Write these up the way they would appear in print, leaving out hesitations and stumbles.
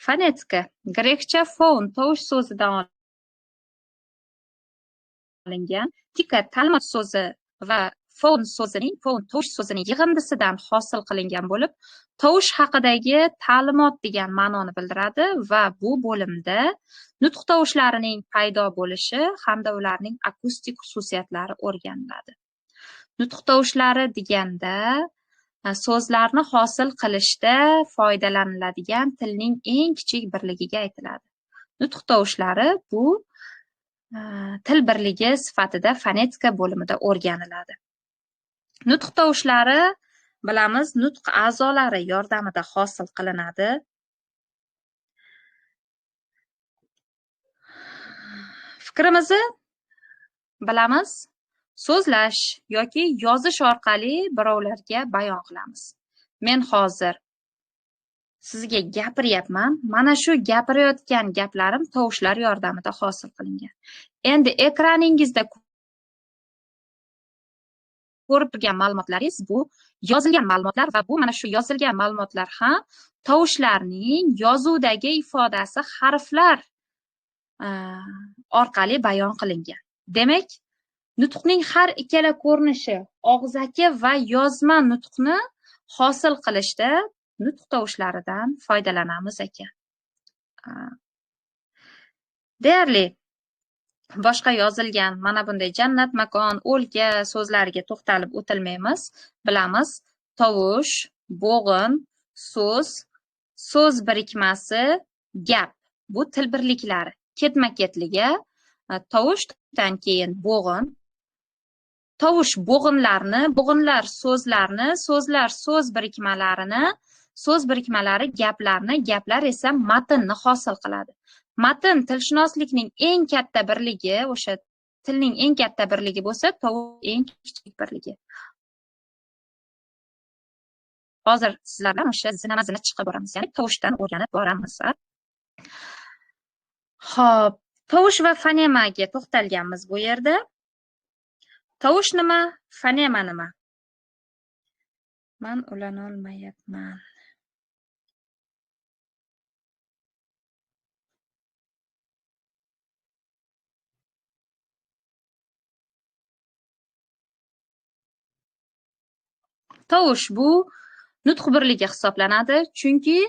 Fonetika grekcha phone tovush so'zidan olingan, tika ta'limot so'zi va phone so'zining, phone tovush so'zining yig'indisidan hosil qilingan bo'lib, tovush haqidagi ta'limot degan ma'noni bildiradi va bu bo'limda nutq tovushlarining paydo bo'lishi hamda ularning akustik xususiyatlari o'rganiladi. Nutq tovushlari deganda so'zlarni hosil qilishda foydalaniladigan tilning eng kichik birligiga aytiladi. Nutq tovushlari bu til birligi sifatida fonetika bo'limida o'rganiladi. Nutq tovushlari bilamiz, nutq a'zolari yordamida hosil qilinadi. Fikrimizni bilamiz, so'zlash yoki yozish orqali birovlarga bayon qilamiz. Men hozir sizga gapiryapman. Mana shu gapirayotgan gaplarim tovushlar yordamida hosil qilingan. Endi ekraningizda ko'rib turgan ma'lumotlaringiz bu yozilgan ma'lumotlar va bu mana shu yozilgan ma'lumotlar ham tovushlarning yozuvdagi ifodasi harflar orqali bayon qilingan. Demak, nutqning har ikkala ko'rinishi, og'zaki va yozma nutqni hosil qilishda nutq tovushlaridan foydalanamiz ekan. Deyarli boshqa yozilgan mana bunday jannat, makon, o'lka so'zlariga to'xtalib o'tilmaymiz. Bilamiz, tovush, bo'g'in, so'z, so'z birikmasi, gap. Bu til birliklari. Ketma-ketligi tovushdan keyin bo'g'in, tovush bo'g'inlarni, bo'g'inlar so'zlarni, so'zlar so'z birikmalarini, so'z birikmalari gaplarni, gaplar esa matnni hosil qiladi. Matn tilshunoslikning eng katta birligi, o'sha tilning eng katta birligi bo'lsa, tovush eng kichik birligi. Hozir sizlar bilan o'sha zinama-zina chiqib boramiz, ya'ni tovushdan o'rganib boramiz. Xo'p, tovush va fonemaga to'xtalganmiz bu yerda. Tovush nima, fonema nima? Men ulana olmayapman. Tovush bu nutq birligi hisoblanadi, chunki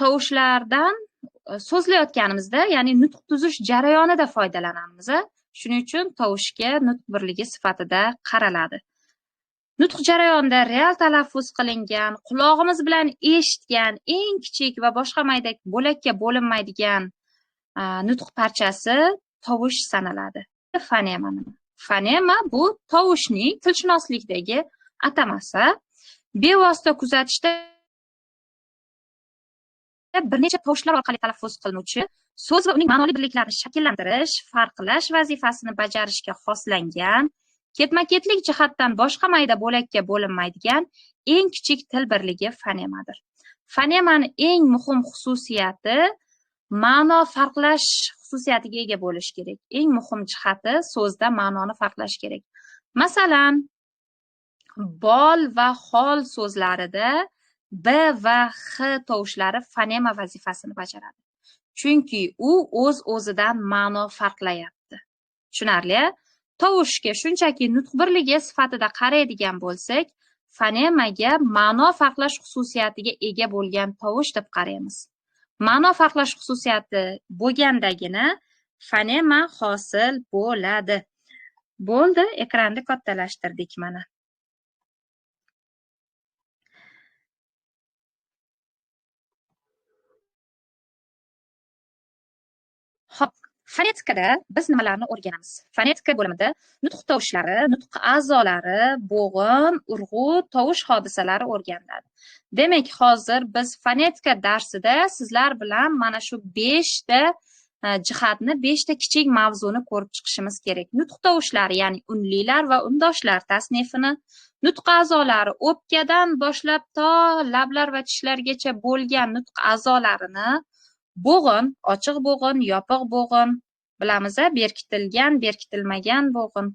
tovushlardan so'zlayotganimizda, ya'ni nutq tuzish jarayonida foydalanamiz. Shuning uchun tovushga nutq birligi sifatida qaraladi. Nutq jarayonida real talaffuz qilingan, qulog'imiz bilan eshitgan eng kichik va boshqa mayda bo'lakka bo'linmaydigan nutq parchasi tovush sanaladi. Fonema nima? Fonema bu tovushning tilshunoslikdagi atamasi. Bevosita kuzatishda bir necha tovushlar orqali talaffuz qilinuvchi so'z va uning ma'noli birliklarini shakllantirish, farqlash vazifasini bajarishga xoslangan, ketma-ketlik jihatdan boshqa mayda bo'lakka bo'linmaydigan eng kichik til birligi fonemadir. Fonemani eng muhim xususiyati ma'no farqlash xususiyatiga ega bo'lish kerak. Eng muhim jihati so'zda ma'noni farqlash kerak. Masalan, bol va xol so'zlarida b va x tovushlari fonema vazifasini bajaradi. Chunki u o'z-o'zidan ma'no farqlayapti. Tushunarli? Tovushga shunchaki nutq birligi sifatida qaraydigan bo'lsak, fonemaga ma'no farqlash xususiyatiga ega bo'lgan tovush deb qaraymiz. Ma'no farqlash xususiyati bo'lgandagina fonema hosil bo'ladi. Bo'ldi, ekranni kattalashtirdik mana. Xo'p, fonetikada biz nimalarni o'rganamiz? Fonetika bo'limida nutq tovushlari, nutq a'zolari, bo'g'in, urg'u, tovush hodisalari o'rganiladi. Demak, hozir biz fonetika darsida sizlar bilan mana shu 5 ta jihatni, 5 ta kichik mavzuni ko'rib chiqishimiz kerak. Nutq tovushlari, ya'ni unlilar va undoshlar tasnifini, nutq a'zolari o'pkadan boshlab to lablar va tishlargacha bo'lgan nutq a'zolarini, bo'g'in, ochiq bo'g'in, yopiq bo'g'in, bilamiz, berkitilgan, berkitilmagan bo'g'in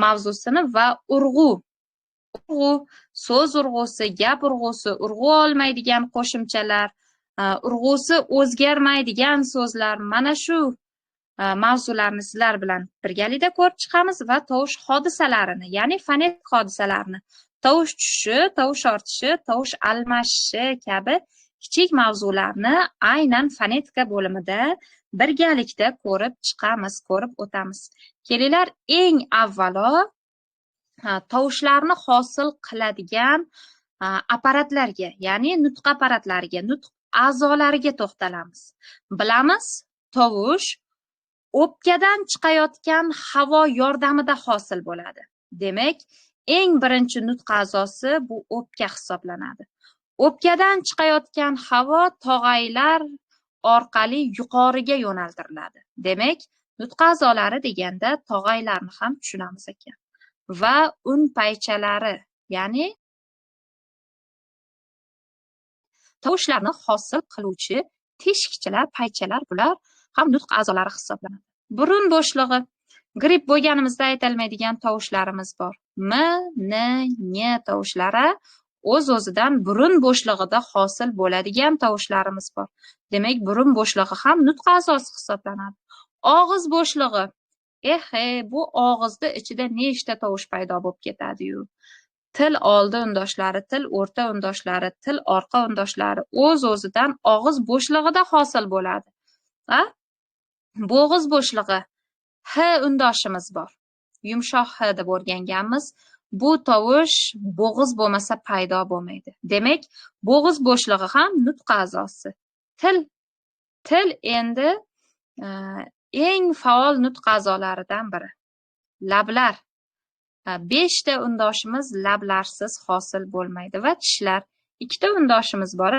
mavzusini va urg'u. Urg'u, so'z urg'usi, gap urg'usi, urg'u olmaydigan qo'shimchalar, Urg'usi o'zgarmaydigan so'zlar, mana shu mavzularni sizlar bilan birgalikda ko'rib chiqamiz va tovush hodisalarini, ya'ni fonetik hodisalarini, tovush tushishi, tovush ortishi, tovush almashishi kabi kichik mavzularni aynan fonetika bo'limida birgalikda ko'rib chiqamiz, ko'rib o'tamiz. Kelinglar, eng avvalo tovushlarni hosil qiladigan apparatlarga, ya'ni nutq apparatlariga, nutq a'zolariga to'xtalamiz. Bilamiz, tovush o'pkadan chiqayotgan havo yordamida hosil bo'ladi. Demak, eng birinchi nutq a'zosi bu o'pka hisoblanadi. O'pkadan chiqayotgan havo tog'aylar orqali yuqoriga yo'naltiriladi. Demak, nutq a'zolari deganda tog'aylarni ham tushunamiz ekan. Va un paychalari, ya'ni tovushlarni hosil qiluvchi teshikchalar, paychalar, bular ham nutq a'zolari hisoblanadi. Burun bo'shlig'i, gripp bo'lganimizda aytalmaydigan tovushlarimiz bor. M, N, N tovushlari o'z-o'zidan burun bo'shlig'ida hosil bo'ladigan tovushlarimiz bor. Demak, burun bo'shlig'i ham nutq a'zosi hisoblanadi. Og'iz bo'shlig'i. Bu og'izda ichida nechta tovush paydo bo'lib ketadi-yu. Til oldi undoshlari, til o'rta undoshlari, til orqa undoshlari o'z-o'zidan og'iz bo'shlig'ida hosil bo'ladi. Bo'g'iz bo'shlig'i, H undoshimiz bor. Yumshoq H deb o'rganganmiz. Bu tovush bo'g'iz bo'lmasa paydo bo'lmaydi. Demak, bo'g'iz bo'shlig'i ham nutq a'zosi. Til endi eng faol nutq a'zolaridan biri. Lablar. 5 ta undoshimiz lablarsiz hosil bo'lmaydi va tishlar. 2 ta undoshimiz bor.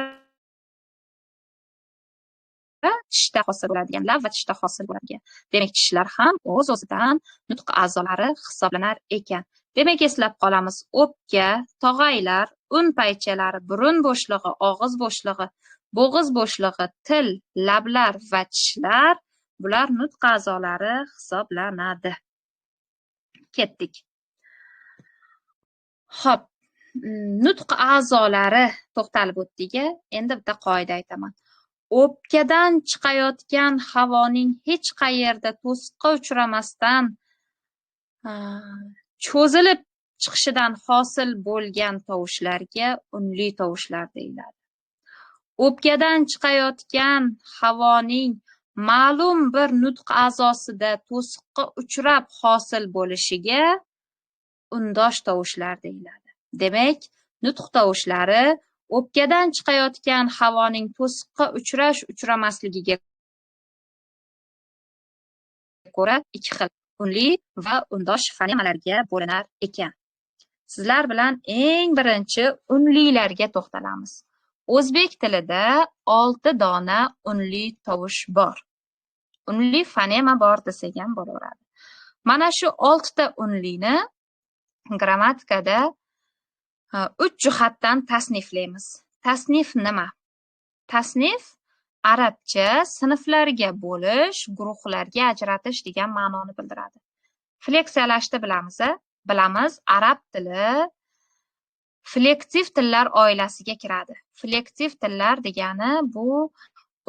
Tishda hosil bo'ladigan, lab va tishda hosil bo'ladigan. Demak, tishlar ham o'z-o'zidan nutq a'zolari hisoblanar ekan. Demak, eslab qolamiz: o'pka, tog'aylar, un paychalari, burun bo'shlig'i, og'iz bo'shlig'i, bo'g'iz bo'shlig'i, til, lablar va tishlar, bular nutq a'zolari hisoblanadi. Ketdik. Xo'p, nutq a'zolari to'xtalib o'tdik. Endi bitta qoida aytaman. O'pkadan chiqayotgan havoning hech qayerda to'siqqa uchramasdan cho'zilib chiqishidan hosil bo'lgan tovushlarga unli tovushlar deyiladi. O'pkadan chiqayotgan havoning ma'lum bir nutq a'zosida to'siqqa uchrab hosil bo'lishiga undosh tovushlar deyiladi. Demak, nutq tovushlari o'pkadan chiqayotgan havoning to'siqqa uchrash uchramasligiga ko'ra ikki xil unli va undosh fonemalarga bo'linar ekan. Sizlar bilan eng birinchi unlilarga to'xtalamiz. O'zbek tilida 6 dona unli tovush bor. Unli fonema bor desak ham bo'laveradi. Mana shu 6 ta unlini grammatikada 3 jihatdan tasniflaymiz. Tasnif nima? Tasnif arabcha sinflarga bo'lish, guruhlarga ajratish degan ma'noni bildiradi. Fleksiyalashni bilamiz, bilamiz, arab tili flektiv tillar oilasiga kiradi. Flektiv tillar degani bu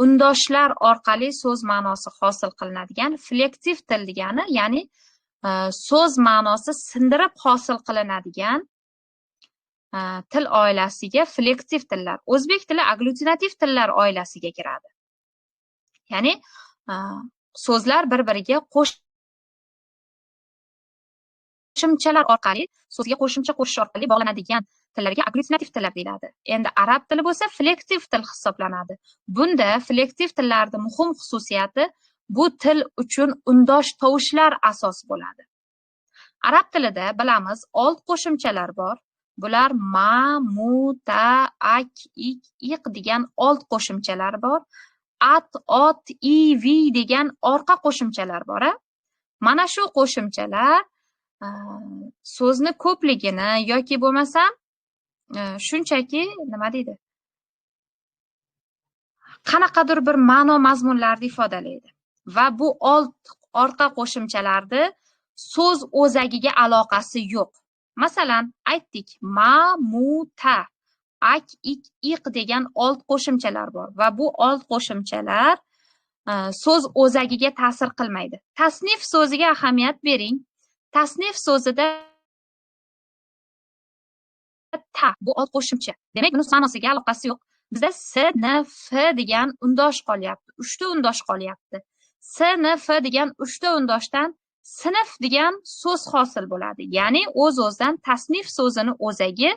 undoshlar orqali so'z ma'nosi hosil qilinadigan flektiv til degani, ya'ni so'z ma'nosi sindirib hosil qilinadigan til oilasiga flektiv tillar. O'zbek tili agglutinativ tillar oilasiga kiradi. Ya'ni so'zlar bir-biriga qo'shimchalar orqali, so'zga qo'shimcha qo'shish orqali bog'lanadigan tillarga agglutinativ tillar deyiladi. Endi arab tili bo'lsa flektiv til hisoblanadi. Bunda flektiv tillarning muhim xususiyati bu til uchun undosh tovushlar asos bo'ladi. Arab tilida bilamiz old qo'shimchalar bor. Bular ma, mu, ta, ak, ik, iq degan old qo'shimchalar bor. At, ot, i, vi degan orqa qo'shimchalar bor. Mana shu qo'shimchalar so'zni ko'pligini yoki bo'lmasam shunchaki nima deydi? Qanaqadir bir ma'no mazmunlarni ifodalaydi. Va bu old orqa qo'shimchalarni so'z o'zagiga aloqasi yo'q. Masalan, aytdik ma, mu, ta. Ak, ik, iq degan old qo'shimchalar bor va bu old qo'shimchalar so'z o'zagiga ta'sir qilmaydi. Tasnif so'ziga ahamiyat bering. Tasnif so'zida ta bu old qo'shimcha. Demak, buni ma'nosiga aloqasi yo'q. Bizda s, n, f degan undosh qolyapti. 3 ta undosh qolyapti. S, N, F degan 3 ta undoshdan sinf degan so'z hosil bo'ladi. Ya'ni o'z-o'zidan tasnif so'zini o'zagi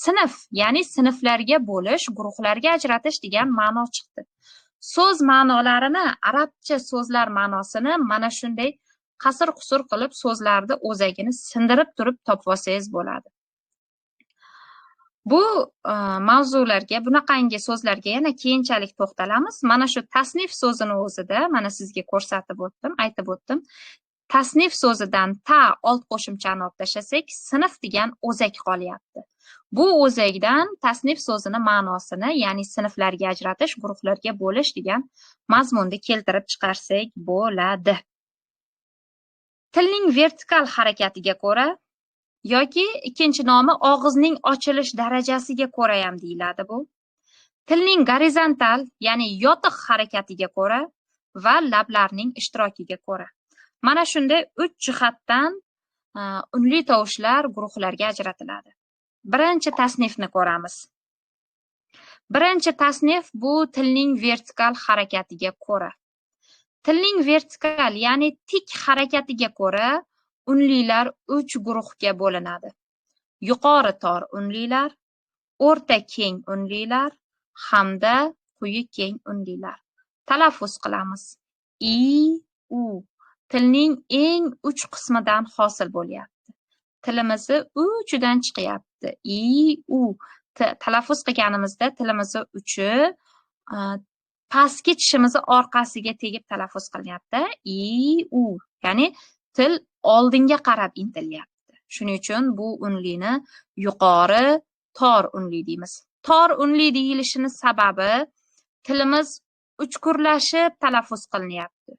sinf, ya'ni sinflarga bo'lish, guruhlarga ajratish degan ma'no chiqdi. So'z ma'nolarini, arabcha so'zlar ma'nosini mana shunday qasr-qusur qilib so'zlarni o'zagini sindirib turib topib olsangiz bo'ladi. Bu mavzularga, bunaqangi so'zlarga yana keyinchalik to'xtalamiz. Mana shu tasnif so'zini o'zida mana sizga ko'rsatib o'tdim, aytib o'tdim. Tasnif so'zidan ta old qo'shimchani olib tashlasak, sinf degan o'zak qolyapti. Bu o'zakdan tasnif so'zini ma'nosini, ya'ni sinflarga ajratish, guruhlarga bo'lish degan mazmunda keltirib chiqarsak bo'ladi. Tilning vertikal harakatiga ko'ra yoki ikkinchi nomi og'izning ochilish darajasiga ko'ra ham deyiladi bu. Tilning gorizontal, ya'ni yotiq harakatiga ko'ra va lablarning ishtirokiga ko'ra. Mana shunday 3 jihatdan unli tovushlar guruhlarga ajratiladi. Birinchi tasnifni ko'ramiz. Birinchi tasnif bu tilning vertikal harakatiga ko'ra. Tilning vertikal, ya'ni tik harakatiga ko'ra unlilar 3 guruhga bo'linadi. Yuqori tor unlilar, o'rta keng unlilar hamda quyi keng unlilar. Talaffuz qilamiz. I, u. Tilning eng uch qismidan hosil bo'lyapti. Tilimizni uchidan chiqyapti. I, u. Talaffuz qilganimizda tilimizni uchi pastki tishimizni orqasiga tegib talaffuz qilinyapti. I, u. Ya'ni til oldinga qarab intilyapti. Shuning uchun bu unlini yuqori tor unli deymiz. Tor unli deyilishining sababi tilimiz uchkurlashib talaffuz qilinyapti.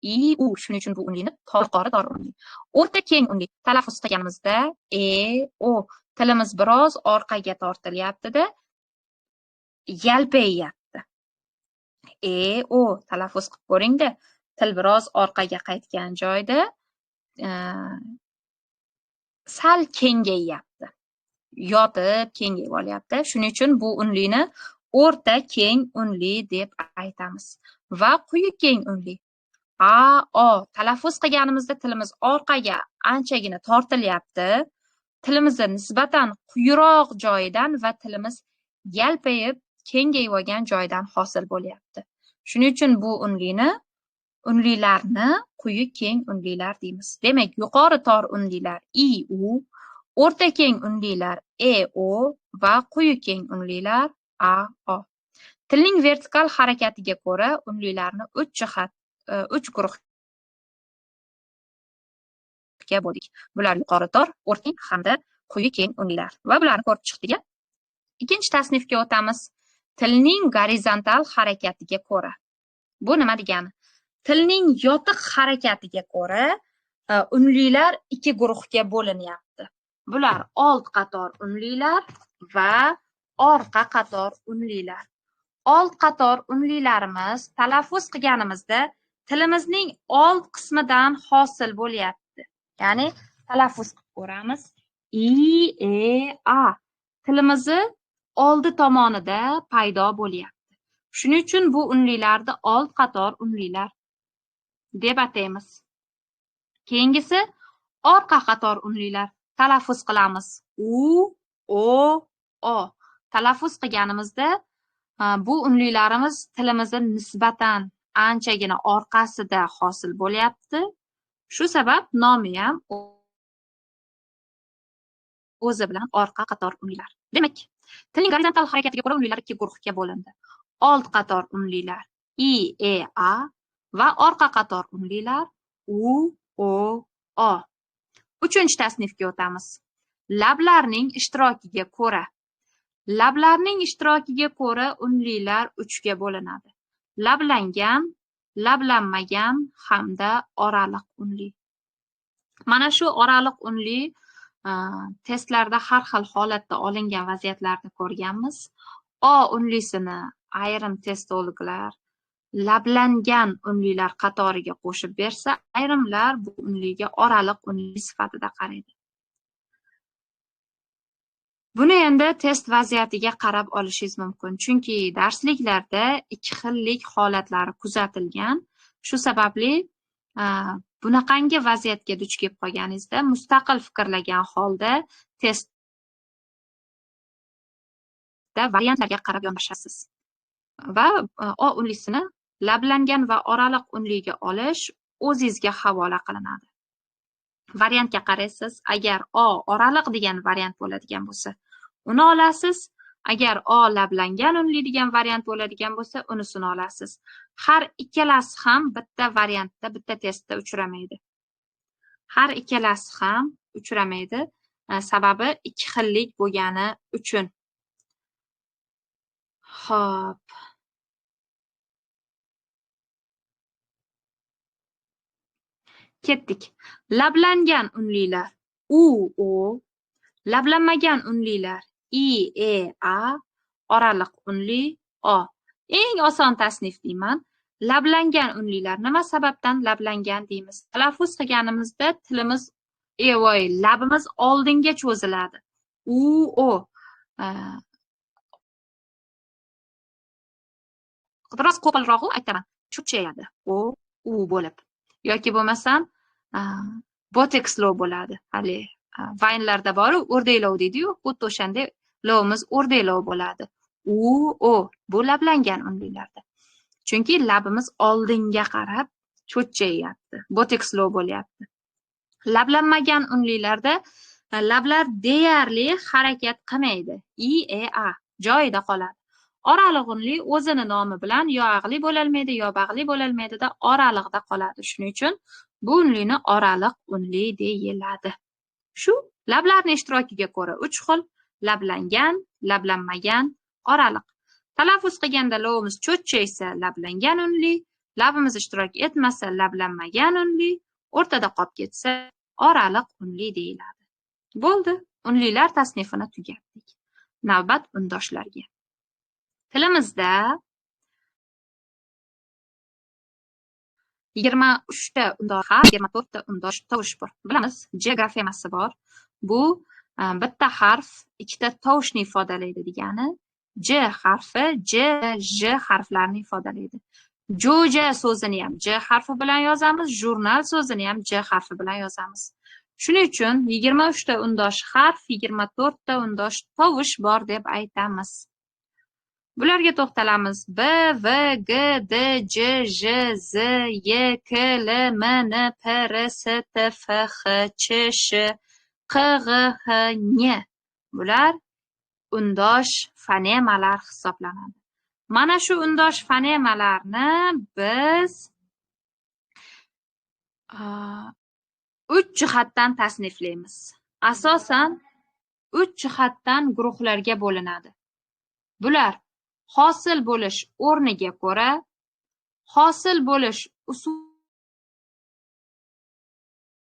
I, u. Shuning uchun bu unlini yuqori tor unli. O'rta keng unli talaffuz qilganimizda e, o tilimiz biroz orqaga tortilyapti-da, yalpayyapti. E, o talaffuz qilib ko'ringda, til biroz orqaga qaytgan joyda sal kengayyapti. Yotib kengayib olyapti. Shuning uchun bu unlini o'rta keng unli deb aytamiz. Va quyi keng unli. A, o talaffuz qilganimizda tilimiz orqaga anchagina tortilyapti. Tilimizni nisbatan quyiroq joyidan va tilimiz yalpayib kengayib olgan joydan hosil bo'lyapti. Shuning uchun bu unlini, unlilarni quyi keng unlilar deymiz. Demak, yuqori tor unlilar i, u, o'rta keng unlilar e, o va quyi keng unlilar a, o. Tilning vertikal harakatiga ko'ra unlilarni 3 jihat, 3 guruhga bo'ldik. Bular yuqori tor, o'rta hamda quyi keng unlilar. Va bularni ko'rib chiqdik. Ikkinchi tasnifga o'tamiz. Tilning gorizontal harakatiga ko'ra. Bu nima degani? Tilning yotiq harakatiga ko'ra unlilar 2 guruhga bo'linyapti. Bular old qator unlilar va orqa qator unlilar. Old qator unlilarimiz talaffuz qilganimizda tilimizning old qismidan hosil bo'lyapti. Ya'ni talaffuz qilib ko'ramiz. I, e, a. Tilimizni oldi tomonida paydo bo'lyapti. Shuning uchun bu unlilarni old qator unlilar deb ataymiz. Keyingisi orqa qator unlilar. Talaffuz qilamiz. U, o, o. Talaffuz qilganimizda bu unlilarimiz tilimizni nisbatan anchagina orqasida hosil bo'lyapti. Shu sabab nomi ham o'zi bilan orqa qator unlilar. Demak, tilning gorizontal harakatiga ko'ra unlilar 2 guruhga bo'lindi. Old qator unlilar i, e, a va orqa qator unlilar u, o, o. Uchinchi tasnifga o'tamiz. Lablarning ishtirokiga ko'ra. Lablarning ishtirokiga ko'ra unlilar 3 ga bo'linadi. Lablangan, lablanmagan hamda oraliq unli. Mana shu oraliq unli Testlarda har xil holatda olingan vaziyatlarni ko'rganmiz. O unlisini ayrim testologlar lablangan unlilar qatoriga qo'shib bersa, ayrimlar bu unliga oraliq unli sifatida qaraydi. Buni endi test vaziyatiga qarab olishingiz mumkin, chunki darsliklarda ikki xillik holatlari kuzatilgan. Shu sababli bunaqangi vaziyatga duch kelib qolganingizda mustaqil fikrlagan holda testda variantlarga qarab yondashasiz. Va O unlisini lablangan va oraliq unliga olish o'zingizga havola qilinadi. Variantga qaraysiz, agar O oraliq degan variant bo'ladigan bo'lsa, uni olasiz. Agar O lablangan unli degan variant bo'ladigan bo'lsa, unisini olasiz. Har ikkalasi ham bitta variantda, bitta testda uchramaydi. Har ikkalasi ham uchramaydi, sababi ikki xillik bo'lgani uchun. Xo'p. Ketdik. Lablangan unlilar U, O, lablanmagan unlilar I, E, A, oraliq unli O. Eng oson tasnif deyman. Lablangan unlilar nima sababdan lablangan deymiz? Talaffuz qilganimizda tilimiz, labimiz oldinga cho'ziladi. U, O. Biroz qo'polrog'i aytaman, cho'chayadi. O, U bo'lib. Yoki bo'lmasam botekslov bo'ladi. Hali vaynlarda bor-u, o'rdaklov deydi-yu, xuddi o'shanday lovimiz o'rdaklov bo'ladi. U, O bu lablangan unlilarda. Chunki labimiz oldinga qarab cho'chayapti, botekslov bo'lyapti. Lablanmagan unlilarda lablar deyarli harakat qilmaydi. I, E, A joyida qoladi. Oraliq unli o'zini nomi bilan yo ag'li bo'lolmaydi, yo bag'li bo'lolmaydida oraliqda qoladi. Shuning uchun bu unlini oraliq unli deyiladi. Shu lablarning ishtirokiga ko'ra 3 xil: lablangan, lablanmagan, oraliq. Talaffuz qilganda lovimiz cho'chaysa lablangan unli, labimiz ishtirok etmasa lablanmagan unli, o'rtada qolib ketsa oraliq unli deyiladi. Bo'ldi, unlilar tasnifini tugatdik. Navbat undoshlarga. Tilimizda 23 ta undosh harf, 24 ta undosh tovush bor. Bilamiz, J grafemasi bor. Bu bitta harf ikkita tovushni ifodalaydi degani. J harfi J, J harflarini ifodalaydi. Jo'ja so'zini ham J harfi bilan yozamiz, jurnal so'zini ham J harfi bilan yozamiz. Shuning uchun 23 ta undosh harf, 24 ta undosh tovush bor deb aytamiz. Bularga to'xtalamiz. B, V, G, D, J, J, Z, Y, K, L, M, N, P, R, S, T, F, X, Ch, Sh, Q, G, H, N. Bular undosh fonemalar hisoblanadi. Mana shu undosh fonemalarni biz 3 jihatdan tasniflaymiz. Asosan 3 jihatdan guruhlarga bo'linadi. Bular hosil bo'lish o'rniga ko'ra, hosil bo'lish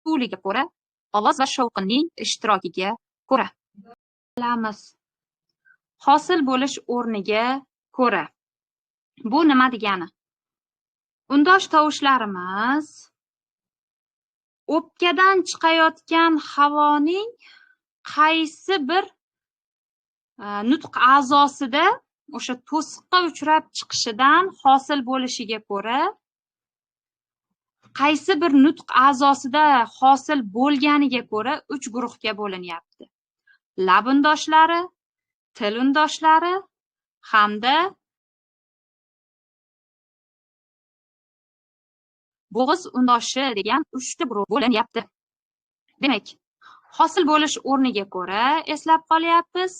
usuliga ko'ra, ovoz va shovqinning ishtirokiga ko'ra. Bilamiz. Hosil bo'lish o'rniga ko'ra. Bu nima degani? Undosh tovushlarimiz o'pkadan chiqayotgan havoning qaysi bir nutq a'zosida o'sha to'siqqa uchrab chiqishidan hosil bo'lishiga ko'ra, qaysi bir nutq a'zosida hosil bo'lganiga ko'ra 3 guruhga bo'linyapti. Lab undoshlari, til undoshlari hamda bo'g'iz undoshi degan 3 ta guruh bo'linyapti. Demak, hosil bo'lish o'rniga ko'ra eslab qolyapmiz.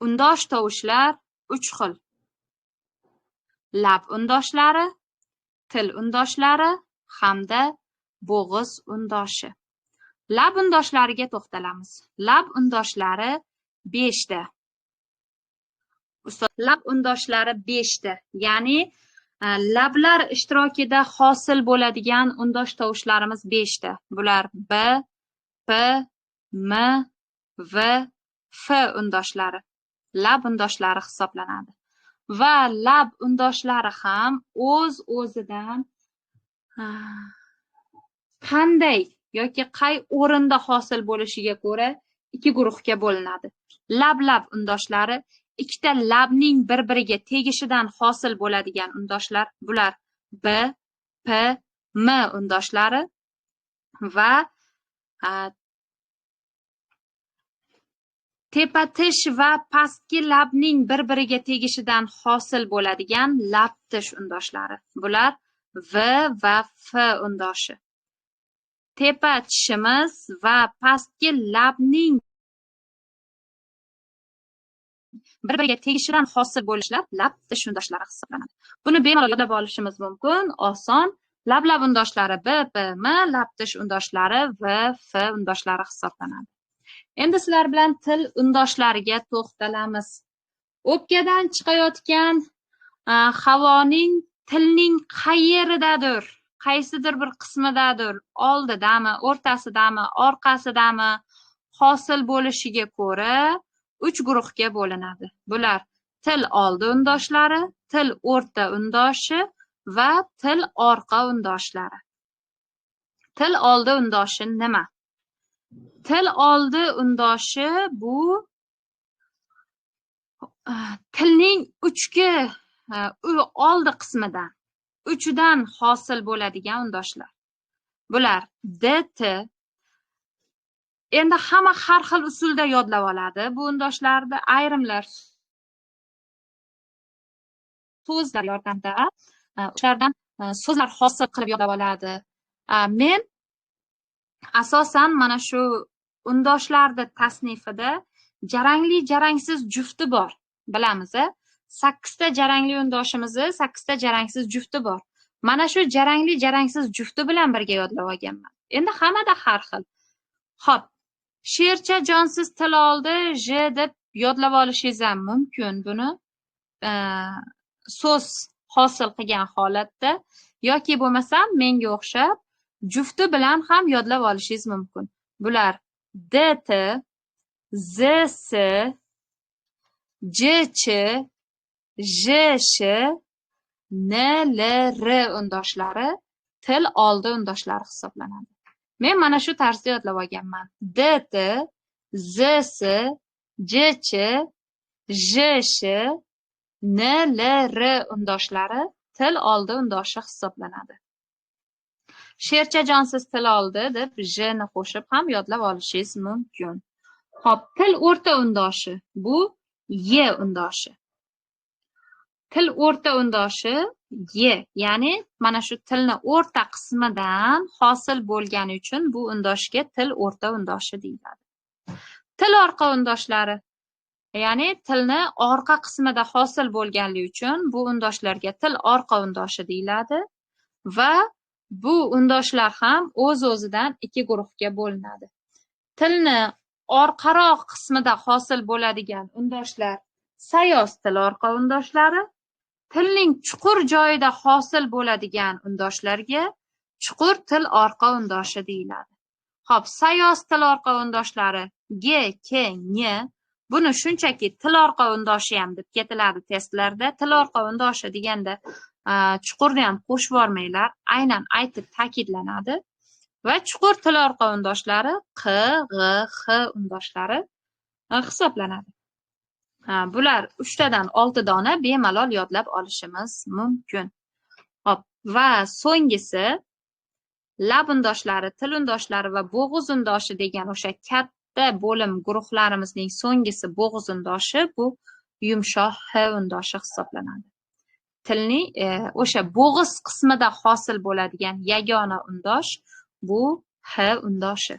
Undosh tovushlar 3 xil. Lab undoshlari, til undoshlari hamda bo'g'iz undoshi. Lab undoshlariga to'xtalamiz. Lab undoshlari 5 ta. Ustoz, lab undoshlari 5 ta. Ya'ni lablar ishtirokida hosil bo'ladigan undosh tovushlarimiz 5 ta. Bular B, P, M, V, F undoshlari lab undoshlari hisoblanadi. Va lab undoshlari ham o'z-o'zidan qanday yoki qay o'rinda hosil bo'lishiga ko'ra ikki guruhga bo'linadi. Lab-lab undoshlari ikkita labning bir-biriga tegishidan hosil bo'ladigan undoshlar, bular B, P, M undoshlari va tepa tish va pastki labning bir-biriga tegishidan hosil bo'ladigan lab tish undoshlari. Bular V va F undoshi. Tepa tishimiz va pastki labning bir-biriga tegishidan hosil bo'lishlar lab tish undoshlari hisoblanadi. Buni bemalol yodlab olishimiz mumkin, oson. Lab-lab undoshlari B, P, M, lab tish undoshlari V, F undoshlari hisoblanadi. Endi sizlar bilan til undoshlariga to'xtalamiz. O'pkadan chiqayotgan havoning tilning qayeridadir, qaysidir bir qismidadir, oldidami, o'rtasidami, orqasidami hosil bo'lishiga ko'ra 3 guruhga bo'linadi. Bular til oldi undoshlari, til o'rta undoshi va til orqa undoshlari. Til oldi undoshi nima? Til oldi undoshi bu tilning uchki oldi qismidan, uchidan hosil bo'ladigan undoshlar. Bular D, T. Endi hamma har xil usulda yodlab oladi bu undoshlarni. Ayrimlar so'zlar yordamida ulardan so'zlar hosil qilib yodlab oladi. Men asosan mana shu undoshlarni tasnifida jarangli jarangsiz jufti bor, bilamiz a? 8 ta jarangli undoshimizni 8 ta jarangsiz jufti bor. Mana shu jarangli jarangsiz jufti bilan birga yodlab olganman. Endi hammada har xil. Xo'p, shercha jonsiz til oldi j deb yodlab olishingiz ham mumkin buni. So'z hosil qilgan holatda yoki bo'lmasam menga o'xshab jufti bilan ham yodlab olishingiz mumkin. Bular D, T, Z, S, J, Ch, J, Sh, N, L, R undoshlari til oldi undoshlari hisoblanadi. Men mana shu tarzda yodlab olganman. D, T, Z, S, J, Ch, J, Sh, N, L, R undoshlari til oldi undoshi hisoblanadi. Shercha jonsiz til oldi deb J ni qo'shib ham yodlab olishingiz mumkin. Xo'p, til o'rta undoshi bu Y undoshi. Til o'rta undoshi Y, ya'ni mana shu tilni o'rta qismidan hosil bo'lgani uchun bu undoshga til o'rta undoshi deyiladi. Til orqa undoshlari, ya'ni tilni orqa qismida hosil bo'lganligi uchun bu undoshlarga til orqa undoshi deyiladi va bu undoshlar ham o'z-o'zidan ikki guruhga bo'linadi. Tilni orqaroq qismida hosil bo'ladigan undoshlar sayoz til orqa undoshlari, tilning chuqur joyida hosil bo'ladigan undoshlarga chuqur til orqa undoshi deyiladi. Xo'p, sayoz til orqa undoshlari G, K, N, buni shunchaki til orqa undoshi ham deb ketiladi testlarda. Til orqa undoshi deganda chuqurni ham qo'shib yubormanglar, aynan aytib ta'kidlanadi. Va chuqur til orqa undoshlari Q, G, X undoshlari hisoblanadi. Bular 3 tadan 6 dona bemalol yodlab olishimiz mumkin. Xo'p, va so'nggisi lab undoshlari, til undoshlari va bo'g'iz undoshi degan o'sha katta bo'lim guruhlarimizning so'nggisi bo'g'iz undoshi, bu yumshoq H undoshi hisoblanadi. Tilning o'sha bo'g'iz qismida hosil bo'ladigan yagona undosh bu H undoshi.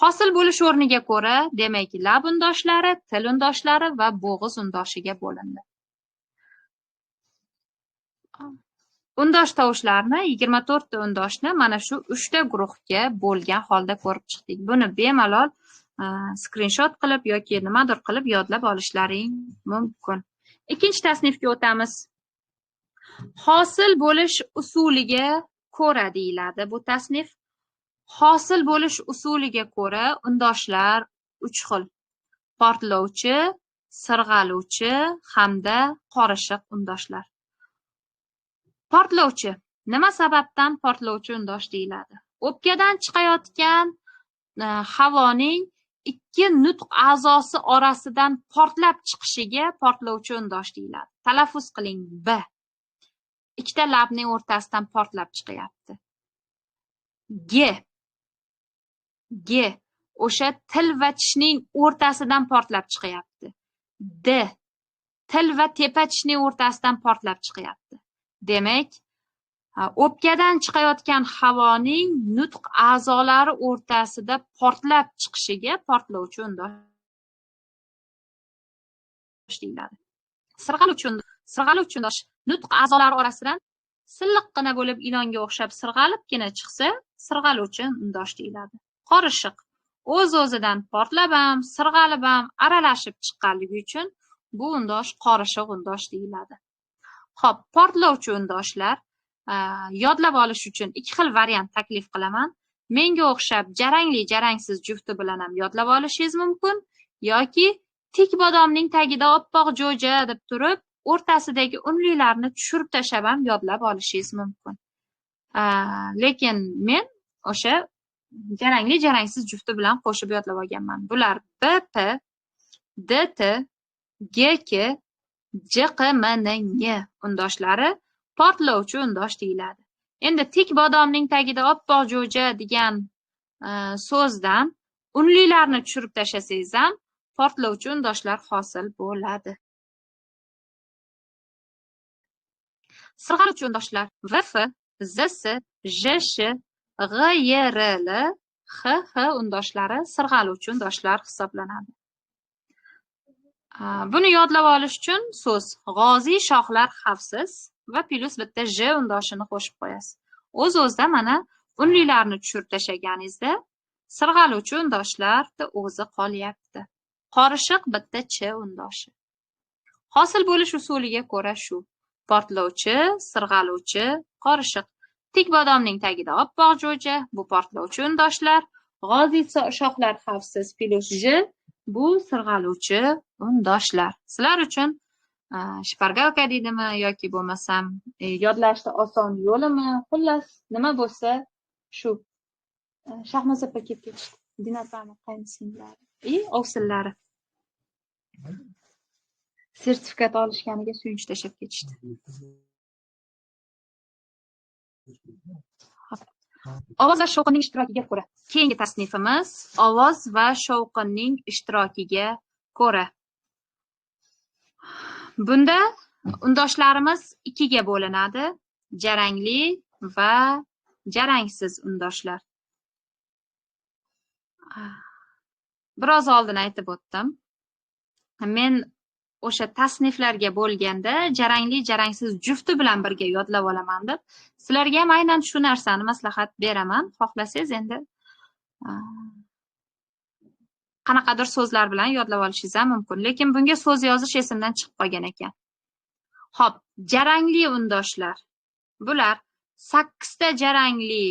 Hosil bo'lish o'rniga ko'ra, demak, lab undoshlari, til undoshlari va bo'g'iz undoshiga bo'lindi. Undosh tovushlarini 24 ta undoshni mana shu 3 ta guruhga bo'lgan holda ko'rib chiqdik. Buni bemalol skrinshot qilib yoki nimadir qilib yodlab olishlaring mumkin. Ikkinchi tasnifga o'tamiz. Hosil bo'lish usuliga ko'ra deyiladi bu tasnif. Hosil bo'lish usuliga ko'ra undoshlar 3 xil: portlovchi, sirg'aluvchi hamda qorishiq undoshlar. Portlovchi. Nima sababdan portlovchi undosh deyiladi? O'pkadan chiqayotgan havoning ikki nutq a'zosi orasidan portlab chiqishiga portlovchi undosh deyiladi. Talaffuz qiling, B. Ikkita labning o'rtasidan portlab chiqyapti. G. G. O'sha til va tishning o'rtasidan portlab chiqyapti. D. Til va tepa tishning o'rtasidan portlab chiqyapti. Demak, o'pkadan chiqayotgan havoning nutq a'zolari o'rtasida portlab chiqishiga portlovchi undosh deyiladi. Sirg'aluvchi undosh nutq a'zolari orasidan silliqqina bo'lib ilonga o'xshab sirg'alibgina chiqsa, sirg'aluvchi undosh deyiladi. Qorishiq o'z-o'zidan portlab ham, sirg'alib ham aralashib chiqqanligi uchun bu undosh qorishiq undosh deyiladi. Xo'p, portlovchi undoshlar yodlab olish uchun ikki xil variant taklif qilaman. Menga o'xshab jarangli jarangsiz jufti bilan ham yodlab olishingiz mumkin yoki tik bodomning tagida oppoq jo'ja deb turib, o'rtasidagi unlilarni tushirib tashlab ham yodlab olishingiz mumkin. Lekin men o'sha jarangli jarangsiz jufti bilan qo'shib yodlab olganman. Bular B P, D T, G K, J Q M N N undoshlari portlovchi undosh deyiladi. Endi tik bodomning tagida oppoq jo'ja degan so'zdan unlilarni tushirib tashlasangiz ham portlovchi undoshlar hosil bo'ladi. Sirg'aluvchi undoshlar V F, Z S, J Sh, G Y R L, X H undoshlari sirg'aluvchi undoshlar hisoblanadi. Buni yodlab olish uchun so'z g'oziy shoxlar xavfsiz va plyus bitta J undoshini qo'shib qo'yasiz. O'z-o'zidan mana unlilarni tushirib tashlaganingizda sirg'aluvchi undoshlar o'zi qolyapti. Qorishiq bitta Ch undoshi. Hosil bo'lish usuliga ko'ra shu: portlovchi, sirg'aluvchi, qorishiq. Tik bodomning tagida oppoq jo'ja, bu portlovchi undoshlar, g'oziy shoxlar xavfsiz plyus J, bu sirg'aluvchi undoshlar. Sizlar uchun shpargalka deydimi yoki bo'lmasam yodlashda oson yo'limi, xullas nima bo'lsa shu. Shahnoz opa kelib ketishdi. Dinapani qaynsingillari, ovsillari sertifikat olishganiga suyunch tashlab ketishdi. Ovoz va shovqinning ishtirokiga ko'ra. Keyingi tasnifimiz ovoz va shovqinning ishtirokiga ko'ra. Bunda undoshlarimiz ikkiga bo'linadi: jarangli va jarangsiz undoshlar. Biroz oldin aytib o'tdim. Men o'sha tasniflarga bo'lganda jarangli jarangsiz jufti bilan birga yodlab olaman deb sizlarga ham aynan shu narsani maslahat beraman. Xohlasangiz endi qanaqadir so'zlar bilan yodlab olishingiz ham mumkin, lekin bunga so'z yozish esimdan chiqib qolgan ekan. Xo'p, jarangli undoshlar. Bular 8 ta jarangli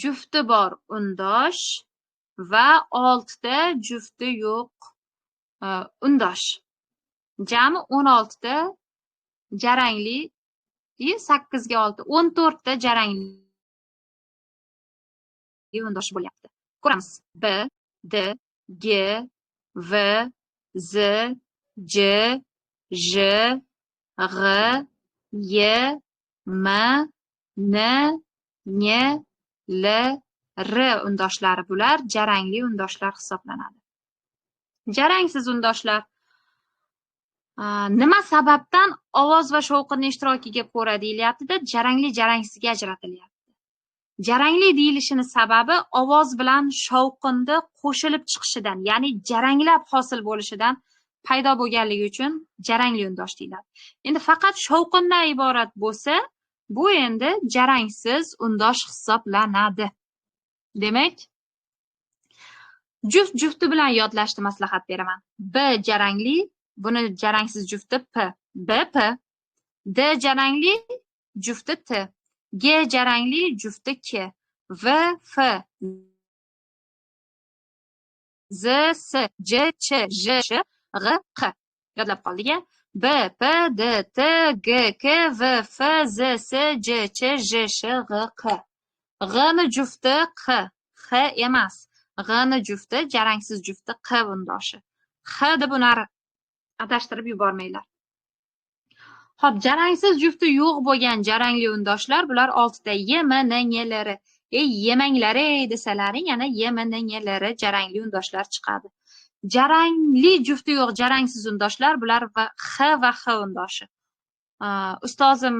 jufti bor undosh va 6 ta jufti yo'q undosh. Jami 16 ta jarangli, 8 ga 6, 14 ta jarangli undosh bo'lyapti. Ko'ramiz. B, D, G, V, Z, J, J, G, Y, M, N, N, L, R undoshlari bular jarangli undoshlar hisoblanadi. Jarangsiz undoshlar nima sababdan ovoz va shovqinning ishtirokiga ko'ra deyilyapti-da, jarangli jarangsizga ajratilyapti. Jarangli deyilishini sababi ovoz bilan shovqinni qo'shilib chiqishidan, ya'ni jaranglab hosil bo'lishidan paydo bo'lganligi uchun jarangli undosh deyiladi. Endi faqat shovqindan iborat bo'lsa, bu endi jarangsiz undosh hisoblanadi. Demak, juft jufti bilan yodlashni maslahat beraman. B jarangli, buni jarangsiz jufti P, B P, D jarangli jufti T, G jarangli jufti K, V F Z, S, J, Ch, J, Sh, G, Q. Yodlab qoldik-a? B, P, D, T, G, K, V, F, Z, S, J, Ch, J, Sh, G, Q. G'ni jufti Q, X emas. G'ni jufti, jarangsiz jufti Q undoshi. X deb uni adashtirib yubormanglar. Xo'p, jarangsiz jufti yo'q bo'lgan jarangli undoshlar bular 6 ta Y, M, N, N, L, R. Ey, yemanglar ey desalaring, ana Y, M, N, N, L, R jarangli undoshlar chiqadi. Jarangli jufti yo'q jarangsiz undoshlar bular va X va X undoshi. Ustozim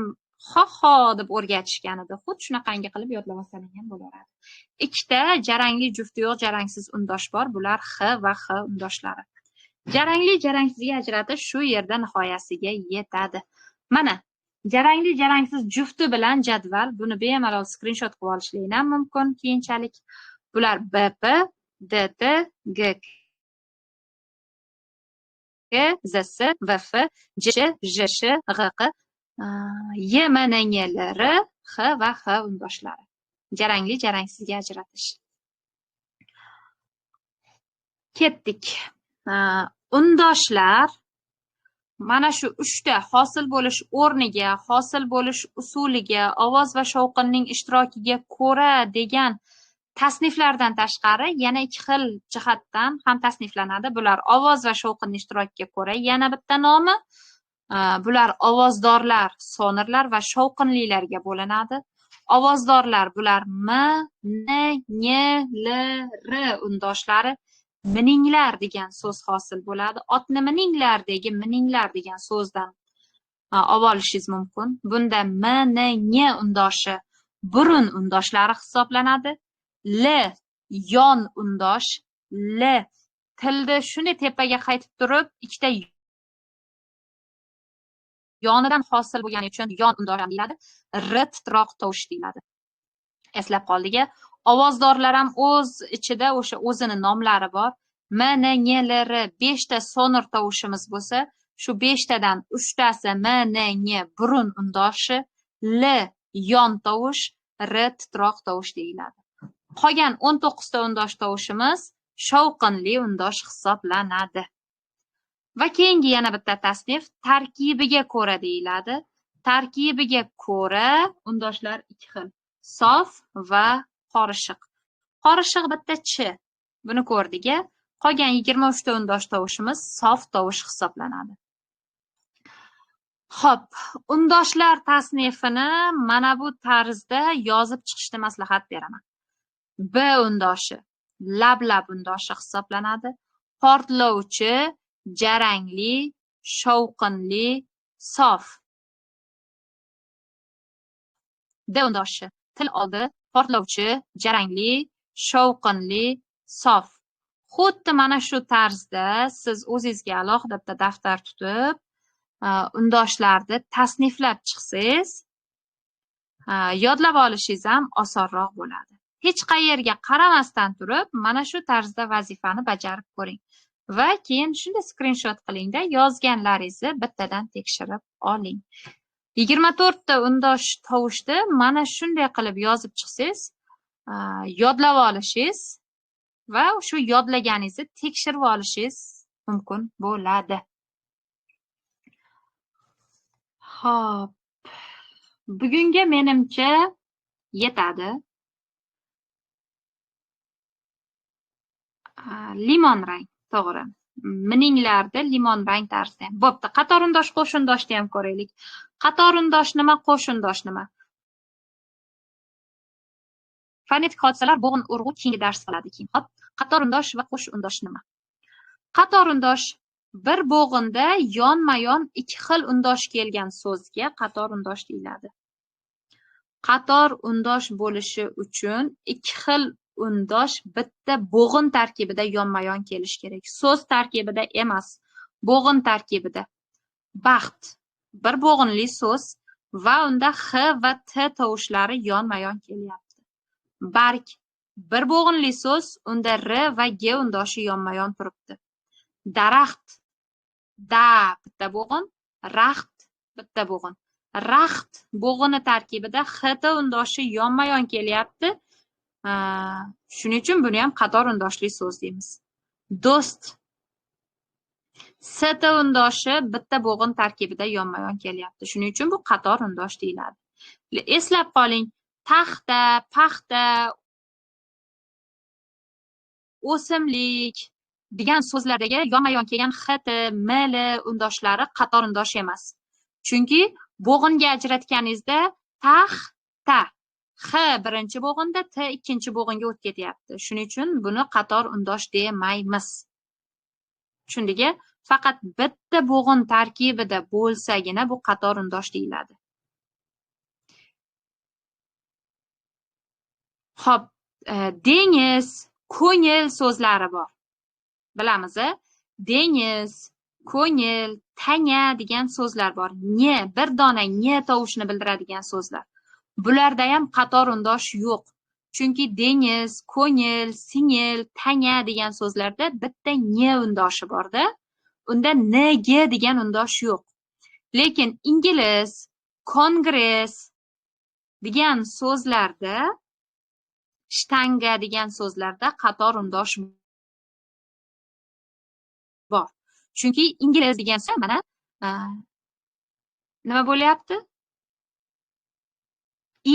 ho-ho deb o'rgatishgan edi. Xuddi shunaqangi qilib yodlab olsangiz ham bo'laveradi. Ikkita jarangli jufti yo'q jarangsiz undosh bor, bular X va X undoshlari. Jarangli jarangsizga ajratish shu yerda nihoyasiga yetadi. Mana jarangli jarangsiz jufti bilan jadval, buni bemalol skrinshot qilib olishlik ham mumkin keyinchalik. Bular B, P, D, T, G, K, Z, S, V, F, J, J, Sh, G, Q, Y, M, N, N, L, R, X va X undoshlari. Jarangli jarangsizga ajratish. Ketdik. Undoshlar mana shu uchta hosil bo'lish o'rniga, hosil bo'lish usuliga, ovoz va shovqinning ishtirokiga ko'ra degan tasniflardan tashqari yana ikki xil jihatdan ham tasniflanadi. Bular ovoz va shovqinning ishtirokiga ko'ra yana bitta nomi. Bular ovozdorlar, sonorlar va shovqinlilarga bo'linadi. Ovozdorlar bular M, N, N, L, R undoshlari. Mininglar degan so'z hosil bo'ladi. Otni mininglar degi mininglar degan so'zdan olib olishingiz mumkin. Bunda M, N, N undoshi burun undoshlari hisoblanadi. L yon undosh, L tilni shunday tepaga qaytib turib ikkita yonidan hosil bo'lgani uchun yon undosh deyiladi. R titroq tovush deyiladi. Eslab qoldik-a? Ovozdorlar ham o'z ichida o'sha o'zini nomlari bor. M, N, N, L, R 5 ta sonor tovushimiz bo'lsa, shu 5 tadan 3 tasi M, N, N burun undoshi, L yon tovush, R titroq tovush deyiladi. Qolgan 19 ta undosh tovushimiz shovqinli undosh hisoblanadi. Va keyingi yana bitta tasnif tarkibiga ko'ra deyiladi. Tarkibiga ko'ra undoshlar ikki xil: sof va qorishiq. Qorishiq bitta ch. Buni ko'rdik-a? Qolgan 23 ta undosh tovushimiz sof tovush hisoblanadi. Xo'p, undoshlar tasnifini mana bu tarzda yozib chiqishni maslahat beraman. B undoshi lablab undoshi hisoblanadi. Portlovchi, jarangli, shovqinli, sof. D undoshi til oldi, portlovchi, jarangli, shovqinli, sof. Xuddi mana shu tarzda siz o'zingizga alohida bitta daftar tutib, undoshlarni tasniflab chiqsangiz, yodlab olishingiz ham osonroq bo'ladi. Hech qayerga qaramasdan turib, mana shu tarzda vazifani bajarib ko'ring va keyin shunda skrinshot qilingda, yozganlaringizni bittadan tekshirib oling. 24 ta undosh tovushni mana shunday qilib yozib chiqsangiz, yodlab olishingiz va shu yodlaganingizni tekshirib olishingiz mumkin bo'ladi. Xo'p, bugunga menimcha yetadi. Limon rang, to'g'ri. Mininglarda limon rang tarzida ham. Bo'pti, qatorundosh, qo'shundoshni ham ko'raylik. Qatorundosh nima, qo'shundosh nima? Fonetik hodisalar, bo'g'in urg'u keyingi dars qiladi keyin. Xo'p, qatorundosh va qo'shundosh nima? Qatorundosh bir bo'g'inda yonma-yon ikki xil undosh kelgan so'zga qatorundosh deyiladi. Qator undosh bo'lishi uchun ikki xil undosh bitta bo'g'in tarkibida yonma-yon kelishi kerak. So'z tarkibida emas, bo'g'in tarkibida. Baxt bir bo'g'inli so'z va unda x va t tovushlari yonma-yon kelyapti. Barg bir bo'g'inli so'z, unda r va g undoshi yonma-yon turibdi. Daraxt da bitta bo'g'in, raxt bitta bo'g'in. Raxt bo'g'ini tarkibida xt undoshi yonma-yon kelyapti. Shuning uchun buni ham qator undoshli so'z deymiz. Do'st. ST undoshi bitta bo'g'in tarkibida yonma-yon kelyapti. Shuning uchun bu qator undosh deyiladi. Eslab qoling, taxta, paxta, o'simlik degan so'zlardagi yonma-yon kelgan xt, ml undoshlari qator undosh emas. Chunki bo'g'inga ajratganingizda taxta, x birinchi bo'g'inda, t ikkinchi bo'g'inga o'tib ketyapti. Shuning uchun buni qator undosh demaymiz. Tushundikmi? Faqat bitta bo'g'in tarkibida bo'lsagina bu qator undosh deyiladi. Xo'p, dengiz, ko'ngil so'zlari bor. Bilamiz, dengiz, ko'ngil, tanga degan so'zlar bor. Nye, bir dona nye tovushini bildiradigan so'zlar. Bularda ham qator undosh yo'q. Chunki dengiz, ko'ngil, singil, tanga degan so'zlarda bitta nye undoshi borda. Unda ng degan undosh yo'q. Lekin ingliz, kongress degan so'zlarda, shtanga degan so'zlarda qator undosh bor. Chunki ingliz degan so'z mana nima bo'lyapti?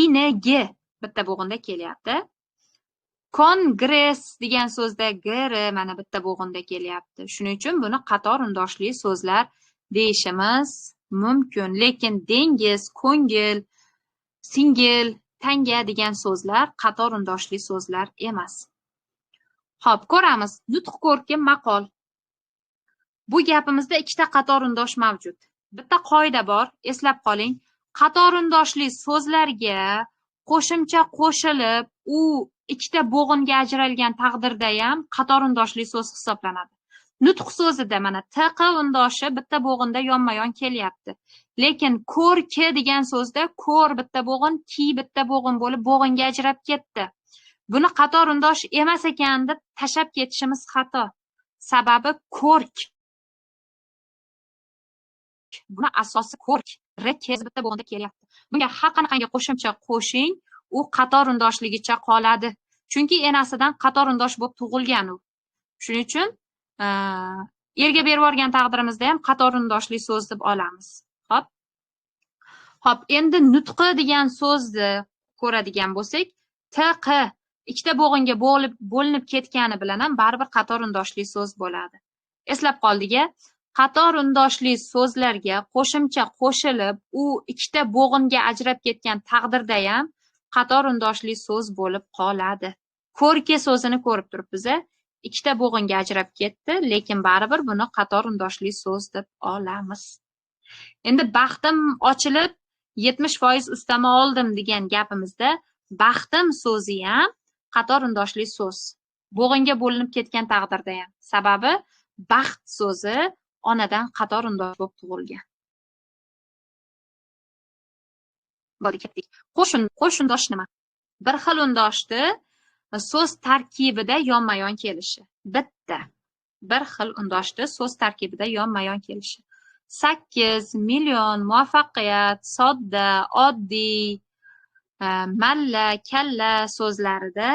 ING bitta bo'g'inda kelyapti. Kongress degan so'zda gr mana bitta bo'g'inda kelyapti. Shuning uchun buni qator undoshli so'zlar deyishimiz mumkin. Lekin dengiz, ko'ngil, singil, tanga degan so'zlar qator undoshli so'zlar emas. Xo'p, ko'ramiz. Nutq ko'rki maqol. Bu gapimizda ikkita qator undosh mavjud. Bitta qoida bor, eslab qoling. Qator undoshli so'zlarga qo'shimcha qo'shilib, u ikkita bo'g'inga ajralgan taqdirda ham qator undoshli so'z hisoblanadi. Nutq so'zida mana tq undoshi bitta bo'g'inda yonma-yon kelyapti. Lekin ko'rki degan so'zda ko'r bitta bo'g'in, ki bitta bo'g'in bo'lib bo'g'inga ajrab ketdi. Buni qator undosh emas ekan deb tashlab ketishimiz xato. Sababi ko'rk. Buni asosi ko'rk, r k bitta bo'g'inda kelyapti. Bunga har qanaqangi qo'shimcha qo'shing, u qator undoshligicha qoladi. Chunki enasidan qator undosh bo'lib tug'ilgan u. Shuning uchun erga berib yuborgan taqdirimizda ham qator undoshli so'z deb olamiz. Xo'p. Xo'p, endi nutqi degan so'zni ko'radigan bo'lsak, tq ikkita bo'g'inga bo'linib ketgani bilan ham baribir qator undoshli so'z bo'ladi. Eslab qoldik-a? Qator undoshli so'zlarga qo'shimcha qo'shilib, u ikkita bo'g'inga ajrab ketgan taqdirda ham qator undoshli so'z bo'lib qoladi. Ko'rki so'zini ko'rib turibmiz-a? Ikkita bo'g'inga ajrab ketdi, lekin baribir buni qator undoshli so'z deb olamiz. Endi baxtim ochilib 70% ustama oldim degan gapimizda baxtim so'zi ham qator undoshli so'z. Bo'g'inga bo'linib ketgan taqdirda ham. Sababi baxt so'zi onadan qator undosh bo'lib tug'ilgan. Bo'ldi, ketdik. Qo'shundosh nima? Bir xil undoshni so'z tarkibida yonma-yon kelishi. Bitta. Bir xil undoshni so'z tarkibida yonma-yon kelishi. 8 million, muvaffaqiyat, sodda, oddiy, malla, kalla so'zlarida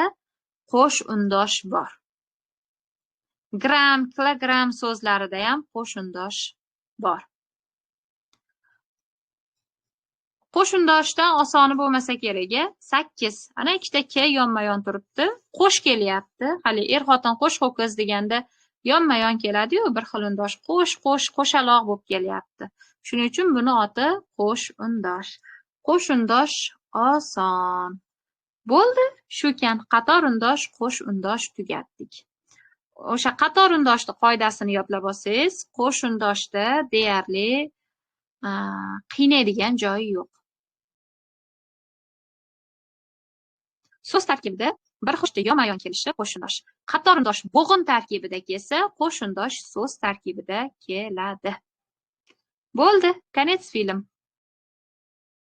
qo'sh undosh bor. Gram, kilogram so'zlarida ham qo'sh undosh bor. Qo'shundoshdan osoni bo'lmasa kerak-a? 8. Ana ikkita k yonma-yon turibdi. Qo'sh kelyapti. Hali er-xotin qo'sh ho'kiz deganda yonma-yon keladi-yu, bir xil undosh qo'sh, qo'sh, qo'shaloq bo'lib kelyapti. Shuning uchun buni oti qo'sh undosh. Qo'sh undosh oson. Bo'ldi, shu ekan. Qator undosh, qo'sh undosh tugatdik. O'sha qator undoshni qoidasini yodlab olsangiz, qo'sh undoshda deyarli qiynaydigan joyi yo'q. So'z tarkibida bir xil yonma-yon kelishi qo'shundosh. Qator undosh bo'g'in tarkibida kelsa, qo'shundosh so'z tarkibida keladi. Bo'ldi, konец film.